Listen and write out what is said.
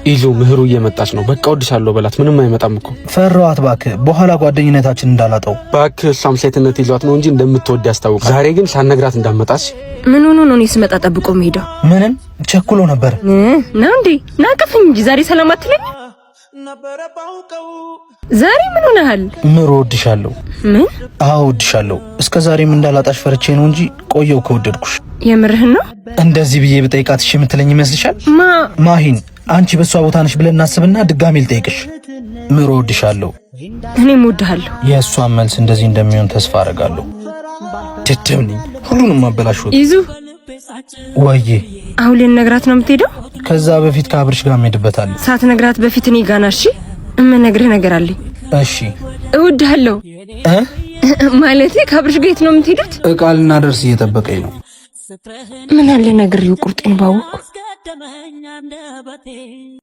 ይዞ ምህሩ እየመጣች ነው። በቃ እወድሻለሁ በላት። ምንም አይመጣም እኮ። ፈራኋት እባክህ፣ በኋላ ጓደኝነታችን እንዳላጠው። እባክህ እሷም ሴትነት ይዟት ነው እንጂ እንደምትወድ ያስታውቃል። ዛሬ ግን ሳትነግራት እንዳመጣች። ምን ሆኖ ነው እኔ ስመጣ ጠብቆ መሄደው? ምንም ቸኩሎ ነበር ነው እንዴ? ናቅፍኝ እንጂ ዛሬ ሰላም አትለኝ። ዛሬ ምን ሆነሃል? ምሩ እወድሻለሁ። ምን? አዎ እወድሻለሁ። እስከ ዛሬም እንዳላጣሽ ፈርቼ ነው እንጂ ቆየው ከወደድኩሽ። የምርህን ነው? እንደዚህ ብዬ ብጠይቃት እሺ የምትለኝ ይመስልሻል? ማ ማሂን፣ አንቺ በሷ ቦታ ነሽ ብለን እናስብና ድጋሜ ልጠይቅሽ። ምሩ እወድሻለሁ። እኔም እወድሃለሁ። የእሷን መልስ እንደዚህ እንደሚሆን ተስፋ አደርጋለሁ። ደደብ ነኝ፣ ሁሉንም አበላሽሁት። ይዙ ወይዬ፣ አሁን ልንነግራት ነው የምትሄደው? ከዛ በፊት ከአብርሽ ጋር እንሄድበታለን። ሳትነግራት በፊት እኔ ጋና። እሺ፣ እምነግርህ ነገር አለኝ። እሺ። እወድሃለሁ እ ማለቴ ከአብርሽ ጋር የት ነው የምትሄዱት? እቃ ልናደርስ እየጠበቀኝ ነው። ምን አለ ነግሬው ቁርጤን ባወቅኩ።